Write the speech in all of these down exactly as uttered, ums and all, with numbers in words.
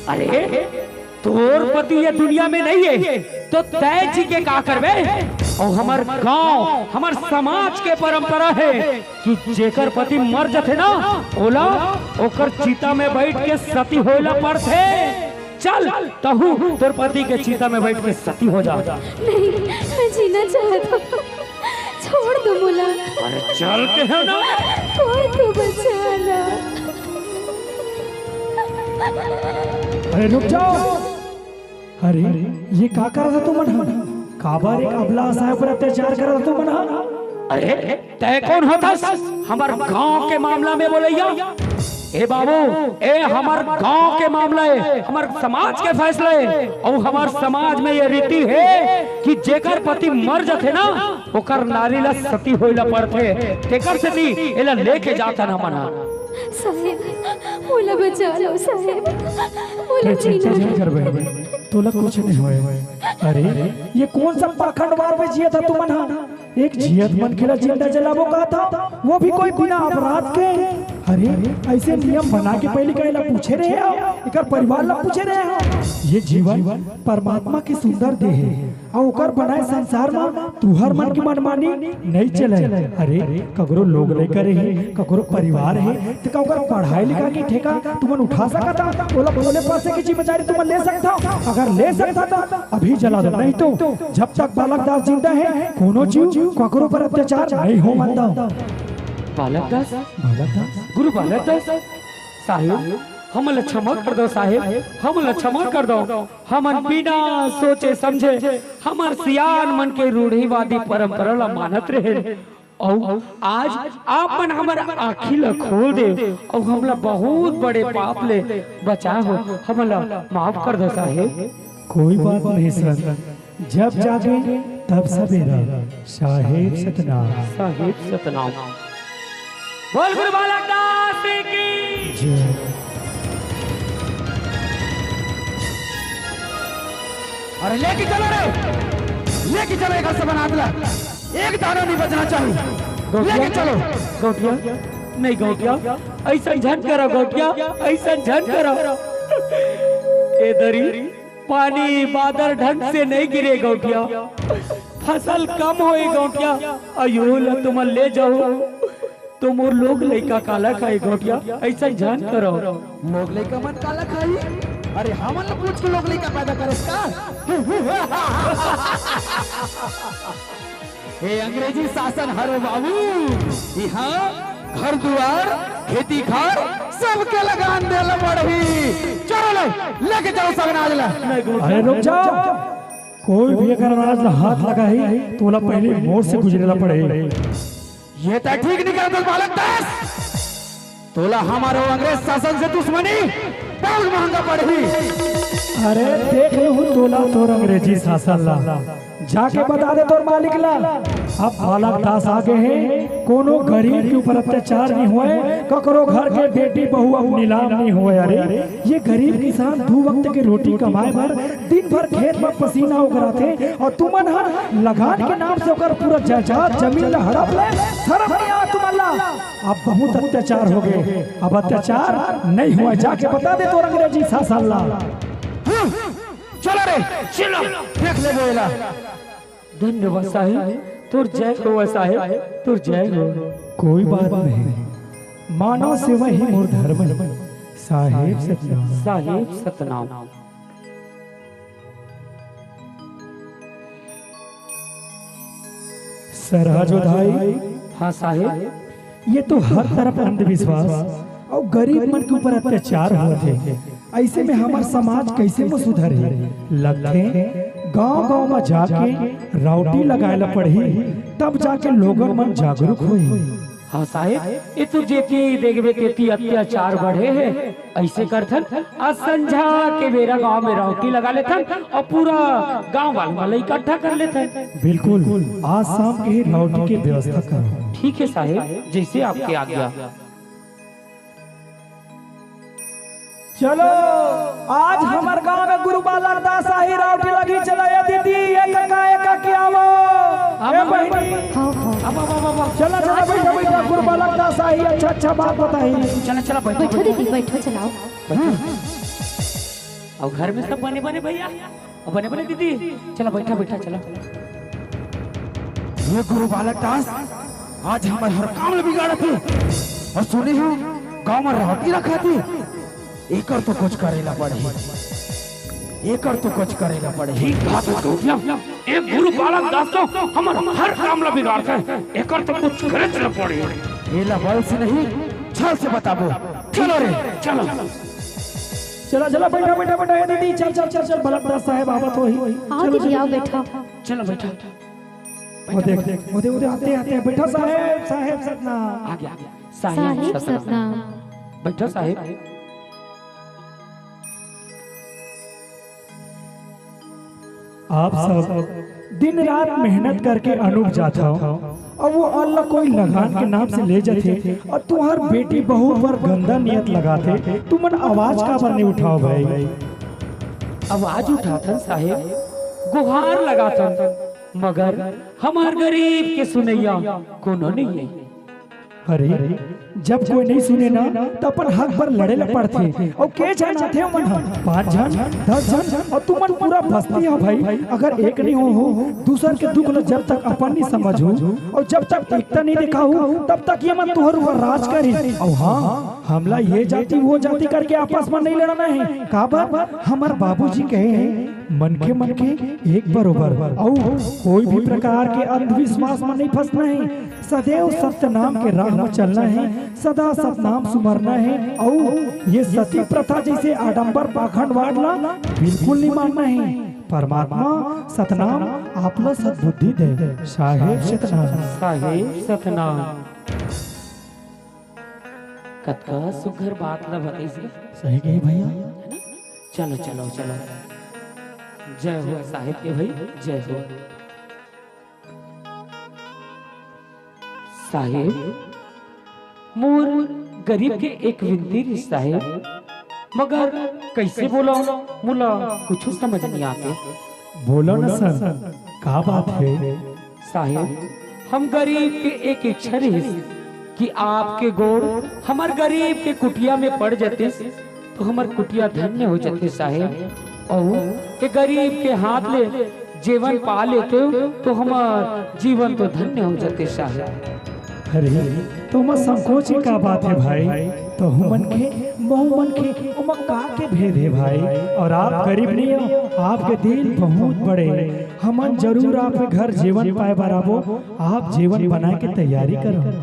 अरे, तोर पति ये दुनिया में नहीं है, तो तैं जी के का करबे? अउ हमर गांव, हमर समाज के परंपरा है कि जेकर पति मर जथे ना, ओला ओकर चिता में बैठ के सती होए ला पड़थे। चल, तहू तोर पति के चिता में बैठ के सती हो जा। नहीं, मैं जीना चाहत हूँ। छोड़ दो मोला। अरे चल के है ना। कोई तो बचा ला। अरे रुक जाओ। अरे, ये का करत हव तुमन ह? काबर एक अबला असहाय पर अत्याचार करत हव तुमन ह? अरे, तैं कोन होथस हमर गांव के मामला में बोलइया? ए बाबू, ए हमर गांव के मामला है, हमर समाज के फैसला है, अउ हमर समाज में ये रीति है कि जेकर पति मर जथे ना, ओकर नारी ला सती होए ला पड़थे। तेकर सेती एला लेके जाथन हमन ह। साहेब, मोला बचा लो साहेब, मोला तैं चिंता जीना झन कर बहन, तोला कुछ नहीं होए। अरे, ये कोन सा पाखंडवार में जियत हव तुमन ह? एक जियत मनखे ला जिंदा जलाबो कहत हव, वो भी कोई बिना अपराध के। अरे, अइसे नियम बना के पहिली का एला पूछे रहे हव, एकर परिवार ला पूछे रहे हव। ये जीवन परमात्मा के सुंदर देह है, अउ ओकर बनाए संसार म तुहर मन के मनमानी नइ चलय। अरे, ककरो लोग लइका रही, ककरो परिवार हे, त का ओकर पढ़ाई लिखाई के ठेका तुमन उठा सकत हव? ओला बोले पासे के जिम्मेदारी तुमन ले सकत हव? अगर ले सकत हव, त अभी जला दो, नहीं तो जब तक बालक दास जिंदा हे, कोनो जीव ककरो पर अत्याचार नहीं होवन दव। बालक दास, बालक दास, गुरु बालक दास, साहेब, हमन ला क्षमा कर दव साहेब, हमन ला क्षमा कर दव। हमन बिना सोचे समझे हमर सियान मन के रूढ़िवादी परंपरा ला मानत रहेन, अउ आज आप मन हमर आँखी ला खोल देव अउ हमला बहुत बड़े पाप ले बचाए हो, हमन ला माफ कर दव साहेब। कोई बात नहीं सर, जब जागे तब सवेरा। साहेब सतनाम। साहेब सतनाम। बोल गुरु बालक दास की। जय। अरे लेके चलो रे, लेके चलो एक से बना दिला, एक दाना नहीं बचना चाहिए। गौटिया, लेके चलो। गौटिया, नहीं गौटिया, अइसन झन करो गौटिया, अइसन झन करो। ए दरी, पानी बादर ढंग से नहीं गिरे गौटिया, फसल कम होए गौटिया, अयो ला तुमन ले जाओ। तो मोर लोग लइका काला खाई गौटिया, अइसन झन करो। लोग लइका मन काला खाई? अरे हमन ला पूछ के लोग लइका पैदा करे का? हे अंग्रेजी शासन हरे बाबू, इहाँ घर दुआर, खेती खार, सबके लगान देला पड़ही। चलो ले, लेके चलो सब अनाज ला। अरे रुक जाओ, कोई भी अगर अनाज ला हाथ लगाही, त ओला पहिली मोर से गुजरे ला पड़ही। ये त ठीक नहीं करत बालक दास। तोला हमर अंग्रेज शासन से दुश्मनी बहुत महंगा पड़ही। अरे देख लूँ तोला तोर अंग्रेजी शासन ला, जाके बता दे तोर मालिक ला। अब बालक दास आगे हे, कोनो गरीब के ऊपर अत्याचार नहीं होए, ककरो घर के बेटी बहू अब नीलाम नहीं होए। अरे ये गरीब किसान दू वक्त के रोटी कमाए बर दिन भर खेत में पसीना उगराथे अउ तुमन ह लगान के नाम से ओकर पूरा जायदाद जमीन ला हड़प ले। शर्म नहीं आ तुमन ला? अब बहुत अत्याचार हो गए, अब अत्याचार नहीं हुआ, जाके बता दे तोर अंग्रेजी शासन ला। चलो रे, चलो, देख ले बोला। धन्यवाद साहेब, तोर जय हो साहेब, तोर जय हो। कोई बात नहीं, मानव सेवा ही मोर धर्म है। साहेब सतनाम। साहेब सतनाम। सरहा जोधाई। हाँ साहेब। ये तो हर तरफ अंधविश्वास अउ गरीब मन के ऊपर अत्याचार होत हे। अइसे में हमर समाज कइसे म सुधरही? लगथे गांव-गांव म जाके राउटी लगाए ला पड़ही, तब जाके लोगन मन जागरूक होही। हाँ साहेब, ये तो जेती देखबे तेती अत्याचार बढ़े हे। अइसे करथन, आज संझा के बेरा गांव में राउटी लगा लेथन अउ पूरा गांव वाले मन ला इकट्ठा कर लेथन। बिल्कुल, आज शाम के ही राउटी के व्यवस्था करो। ठीक है साहेब, जैसे आपके आज्ञा। चलो, आज हमर गांव में गुरु बालक दास आही, राउटी लगी। चलो ये दीदी, ये काका, ये काकी आवो। ए बहिनी। हाँ, हाँ। अब, अब, अब, चला, चला, बैठा, बैठा, गुरु बालक दास आही, अच्छा, अच्छा बात बताही। चला, चला, बैठो, बैठो दीदी, बैठो, चलाओ। बैठो। अउ घर में सब बने बने भैया, अउ बने बने दीदी, चला बैठा, बैठा, चला। ये गुरु बालक दास आज हमर हर काम ल बिगाड़त हे। अउ सुने हो, गांव में रावटी रखत हे। एकर तो कुछ करे ला पड़ही, एकर तो कुछ करे ला पड़ही। ठीक बात हे गौरिया, ए गुरु बालक दास तो हमर हर काम ला बिगाड़थे। एकर तो कुछ करे ला पड़ही। एला बल से नहीं, छल से बताबो। चलो रे, चलो। चला, चला, बैठा, बैठा, बैठा, ए दीदी, चल, चल, चल, चल, बालक दास साहेब आवत होही। आओ चलो, दीदी, चलो। आओ, बैठा। चलो, बैठा। वो देख, वो देख, वो देख, आते, आते, बैठा साहेब, साहेब सतनाम। आ गया, आ गया। साहेब साहेब सतनाम। सतनाम। बैठो साहेब। आप सब दिन रात मेहनत करके अन्न उगाथव, अउ वो अन्न ला कोई लगान के नाम से ले जाथे, अउ तुंहर बेटी बहू बर गंदा नियत लगाथे। तुमन आवाज काबर नहीं उठाव भाई? आवाज उठाथन साहेब, गुहार लगाथन, मगर हमर गरीब के सुनइया कोनो नहीं हे। अरे, जब कोई नहीं सुने ना, त अपन हक बर लड़े ला पड़थे। अउ के झन आथे ओमन ह? पाँच झन, दस झन, अउ तुमन पूरा बस्ती ह भाई। अगर एक नहीं हो, हो, दूसर के दुख ला जब तक अपन नहीं समझो, अउ जब तक एकता नहीं दिखाहू, तब तक ये मन तुंहर ऊपर राज करही। अउ हाँ, हमला ये जाति, वो जाति करके आपस में नहीं लड़ना हे। काबर? हमर बाबूजी कहे हे, मनखे, मनखे एक बरोबर। अउ कोई भी प्रकार के अंधविश्वास में नहीं फंसना हे। सदैव सत्य नाम के राह में चलना हे, सदा सतनाम सुमरना हे, अउ ये सती प्रथा जइसे आडंबर पाखंडवाद ला बिल्कुल नहीं मानना हे। परमात्मा सतनाम आप ला सद्बुद्धि दे। साहेब सतनाम। साहेब सतनाम। कतका सुघर बात ला बताइस गा। सही कहे भैया। हे ना? चलो, चलो, चलो। जय हो साहेब के भाई, जय हो। साहेब, मोर गरीब के एक विनती रिहिस साहेब, मगर कइसे बोलंव, मोला कुछु समझ नइ आत हे। बोलो न सन, का बात हे? साहेब, हम गरीब के एक इच्छा रिहिस कि आपके गोड़ हमर गरीब के कुटिया में पड़ जतिस, तो हमर कुटिया धन्य हो जतिस साहेब। अउ ए गरीब के हाथ ले जेवन पा लेतेव, तो हमर जीवन तो धन्य हो जतिस साहेब। अरे, तो ओमा संकोच के का बात हे भाई? तहूँ मनखे, महूँ मनखे, ओमा का के भेद हे भाई? अउ आप गरीब नइ हो, आपके दिल बहुत बड़े। हमन जरूर आपके घर जेवन पाए बर आबो, आप जेवन बनाए के तैयारी करो।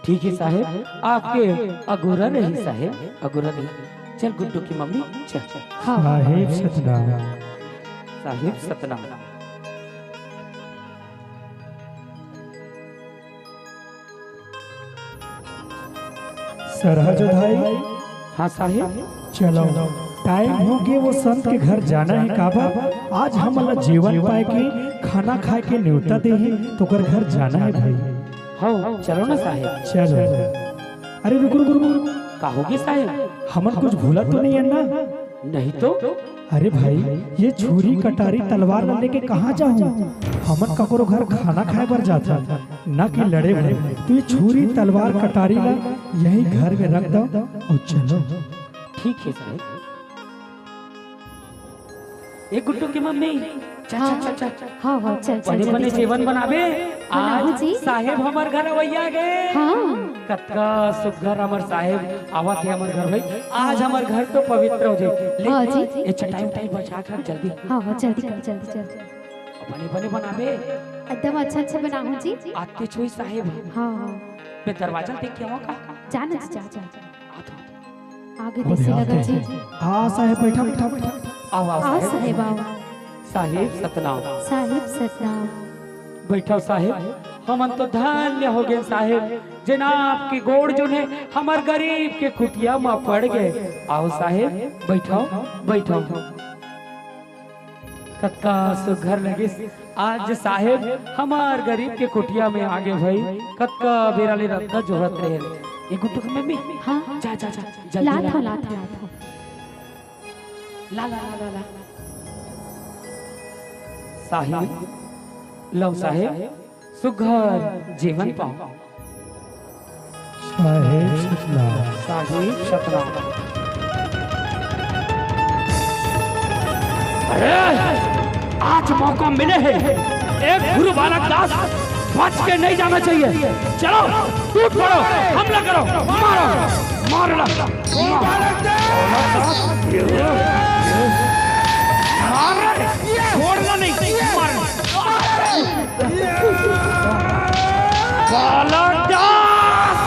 ठीक हे साहेब, आपके अगोरा रही साहेब, अगोरा रही। चल गुड्डू के मम्मी, चल। हाँ। साहेब सतनाम। साहेब सतनाम। सरहा जोधाई। हाँ साहेब। चलो, टाइम हो गे, वो संत के घर जाना हे। काबर? आज हमन ला जेवन पाए के, खाना खाए के नेवता दे हे, तो ओकर घर जाना हे भाई। हव, चलो ना साहेब। चलो। अरे रुक, रुक, रुक, रुक। का हो गे साहेब? हमन कुछ भूलत तो नहीं हन ना? नहीं तो। अरे भाई, ये छुरी, कटारी, तलवार ला लेके कहाँ जाहूँ? हमन ककरो घर खाना खाए बर जाथन, ना कि लड़े बर। तो ये छुरी, तलवार, कटारी ला यही घर में रख दव अउ चलो। ठीक हे साहेब। ए गुड्डू के मम्मी, चल, हाँ, चल, चल, चल। हाँ, हाँ, चल, चल, बने, जल्दी, बने जल्दी। जेवन बनाबे। बनाहूँ आज जी। साहेब हमर घर अवइया गे। हाँ। कतका सुघर हमर साहेब आवत हे हमर घर भाई। आज हमर घर तो पवित्र हो जाए। ले, हाँ जी। ए चटाई उटाई बचा कर जल्दी। हाँ, हाँ, जल्दी कर, जल्दी, जल्दी। बने, बने बनाबे। एकदम अच्छा, अच्छा बनाहूँ जी। आते छोई साहेब। हाँ, हाँ। मैं दरवाजा देख के आऊँ का? जा ना जी, जा, जा, जा। आ तो। आगे अरे देसी हाँ, लगा जी। हाँ साहेब, बैठा, बैठा, बैठा। आओ, आओ आओ साहेब। साहेब, आओ। साहेब सतनाम। साहेब सतनाम। बैठो साहेब, हमन तो धन्य हो गए साहेब, जेन आपके गोड़ जोन हे हमर गरीब के कुटिया म पड़ गए। आओ साहेब, बैठो, बैठो। कतका सुघर लगिस आज साहेब हमर गरीब के कुटिया में आगे भाई। कतका बेरा ले रद्दा जोहत रहे। ए गुड्डू के मम्मी, हाँ। जा, जा, जा, जल्दी लात ला। हव, लात हव, लात हव। ला, ला, ला, ला, ला। साहेब, लव साहेब, सुघर जीवन पाओ। साहेब सतनाम। साहेब सतनाम। अरे, आज मौका मिले हे, एक गुरु बालक दास बच के नहीं जाना चाहिए। चलो, टूट पड़ो, हमला करो, मारो, मारो, मारो। छोड़ना नहीं, मारो। बालक दास!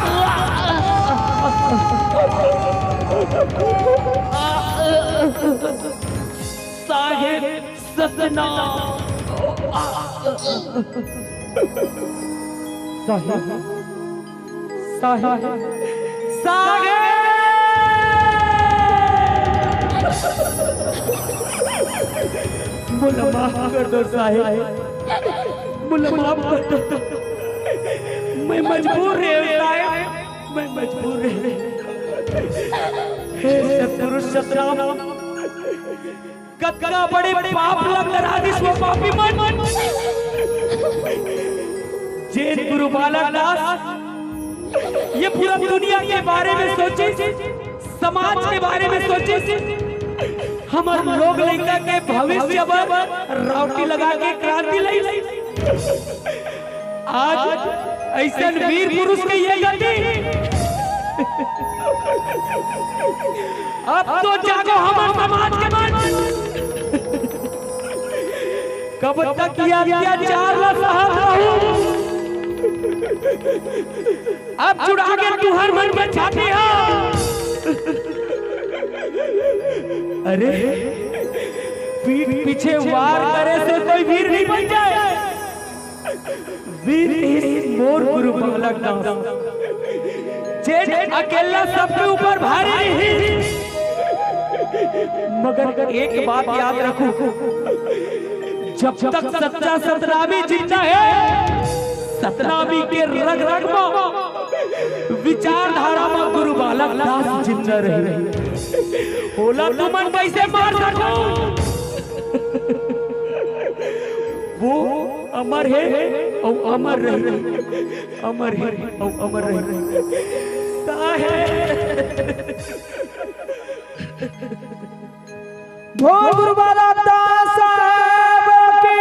साहेब सतनाम। साहेब, साहेब, साहेब! मोला माफ कर दो साहेब, मोला माफ कर दो। मैं मजबूर रहे साहेब, मैं मजबूर रहे। हे सतपुरुष सतनाम, कतका बड़े पाप ला करा दिस वो पापी मन। जेन गुरु बालक दास ये पूरा दुनिया के बारे में सोचिस, समाज के बारे में सोचिस, हमर लोग लइका के भविष्य बर रावटी लगा के क्रांति लइस। आज अइसन वीर पुरुष के ये गति। अब तो जागो हमर समाज के मन। कब तक ये अत्याचार ला सहत रहू? अब जुड़ा के तुहर मन के छाती हा। अरे, पीठ पीछे वार करे से कोई वीर नहीं बन जाए। वीर इस मोर गुरु बालक दास, जेन अकेला सबके ऊपर भारी रही। मगर एक बात याद रखू, जब तक सच्चा सतनामी जिंदा है, सतनामी के रग रग में, विचारधारा में गुरु बालक दास जिंदा रही। ओला तुमन कैसे मार सको? वो अमर है और अमर रही, अमर है और अमर रही। साहेब। बोल गुरु बालक दास साहेब की।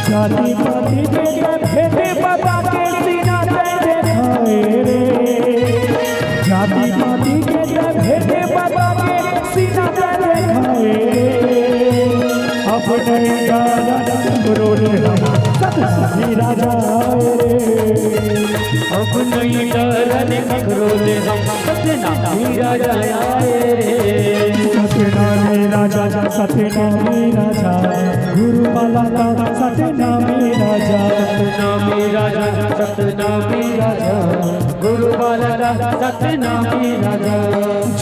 जाति पाति के भेद बता के सीना तैं देखाए रे। जाति पाति के भेद बता के सीना तैं देखाए रे। अपने गाना रोले हम सतनामी राजा आए रे। अब नहीं डरन ककरो ले हम, सतनामी राजा आए रे। सतनामी राजा, सतनामी राजा, गुरु बालक दास सतनामी राजा। सतनामी राजा, सतनामी राजा, गुरु बालक दास सतनामी राजा।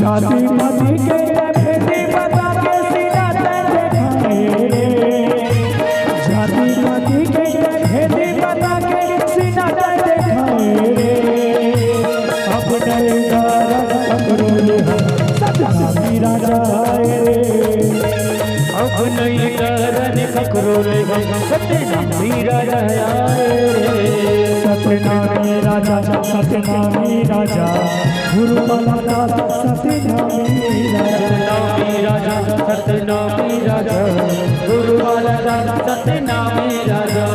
जाति पाति के भेद बता के सीना तैं देखाए रे। जाति पाति के भेद बता के सीना तैं देखाए रे। अब नहीं डरन ककरो ले हम सतनामी राजा आए रे। अब नहीं डरन ककरो ले हम सतनामी राजा आए रे। सतनामी राजा, सतनामी राजा, गुरु बालक दास सतनामी राजा। सतनामी राजा, सतनामी राजा, गुरु बालक दास सतनामी राजा।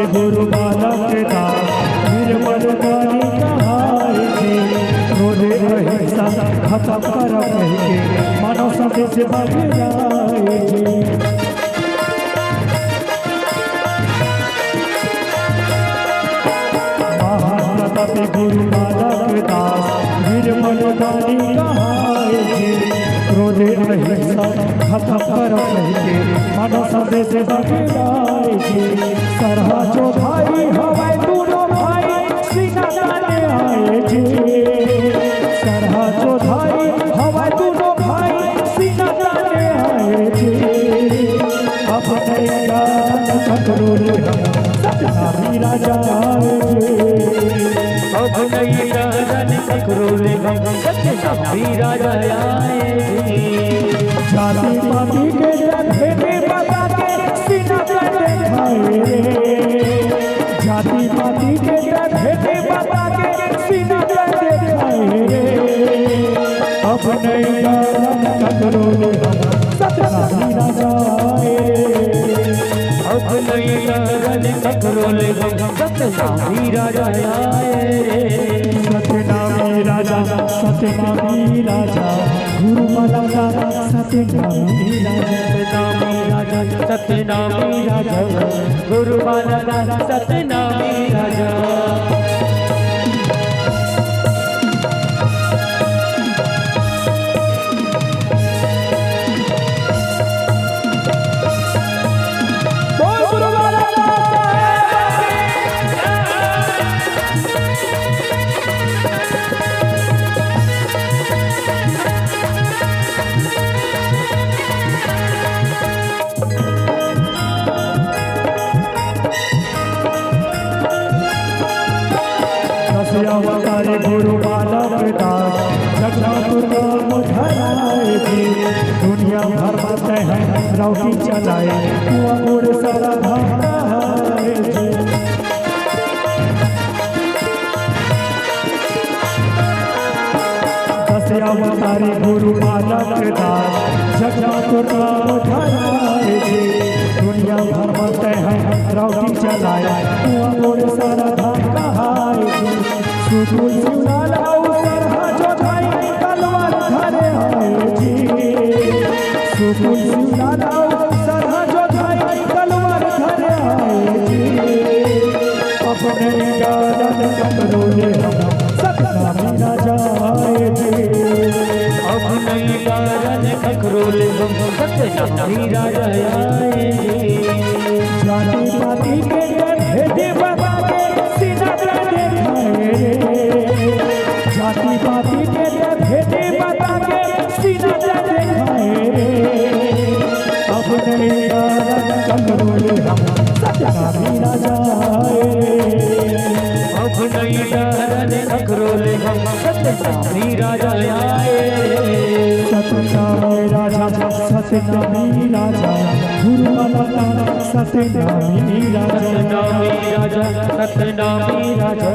गुरु बालक दास मर्दानी कहाए जी, क्रोध अहिंसा खत्म करब कहिके, मानव संदेश बगराए जी। महान प्रतापी गुरु बालक दास, वीर मर्दानी कहाए जी, क्रोध अहिंसा खत्म करब कहिके, मानव संदेश बगराए जी। सरहा चौधारी हवय दूनों भाई, सीना ताने आए जी। सरहा चौधारी हवय दूनों भाई, सीना ताने आए जी। अब नई गान ककरो ले हम, सतनामी राजा आए जी। अब नई गान ककरो ले हम, सतनामी राजा आए जी। जाति पाति के भेद बता के सीना ताने आए रे। जाति पाति के भेद बता के सीना ताने आए रे। अब नई गान ककरो ले हम, सतनामी राजा आए रे। अब नई गान ककरो ले हम, सतनामी राजा आए रे। सतनामी राजा, सतनामी राजा, गुरु बालक दास सतनामी राजा। सतनामी राजा, सतनामी राजा, गुरु बालक दास सतनामी राजा। बोल गुरु बालक दास। दस अवतारी गुरु बालक दास, जगन्नाथ राम धराए जी। दुनिया भर में तैं ह रौटी चलाए, तू मोर सरधा कहाए जी। दस अवतारी गुरु बालक दास, जगन्नाथ राम धराए जी। दुनिया भर में तैं ह रौटी चलाए, तू मोर सरधा कहाए जी। सुकुल शिवलाल अउ सरहा चौधारी तलवार धरे आए जी। सुकुल शिवलाल अउ सरहा चौधारी तलवार धरे आए जी। अब नई गान ककरो ले हम, सतनामी राजा आए जी। अब नई गान ककरो ले हम, सतनामी राजा आए जी। जाति पाति के भेद बता के सीना ताने आए रे। जाति पाति के भेद बता के सीना ताने आए रे। अब नई गान ककरो ले हम, सतनामी राजा आए रे। अब नई गान ककरो ले हम, सतनामी राजा आए रे। सतनामी राजा, सतनामी राजा, गुरु बालक दास सतनामी राजा। सतनामी राजा, सतनामी राजा,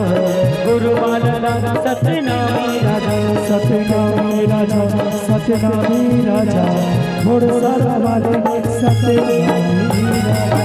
गुरु बालक दास सतनामी राजा। सतनामी राजा, सतनामी राजा, घोड़सर वाले सतनामी राजा।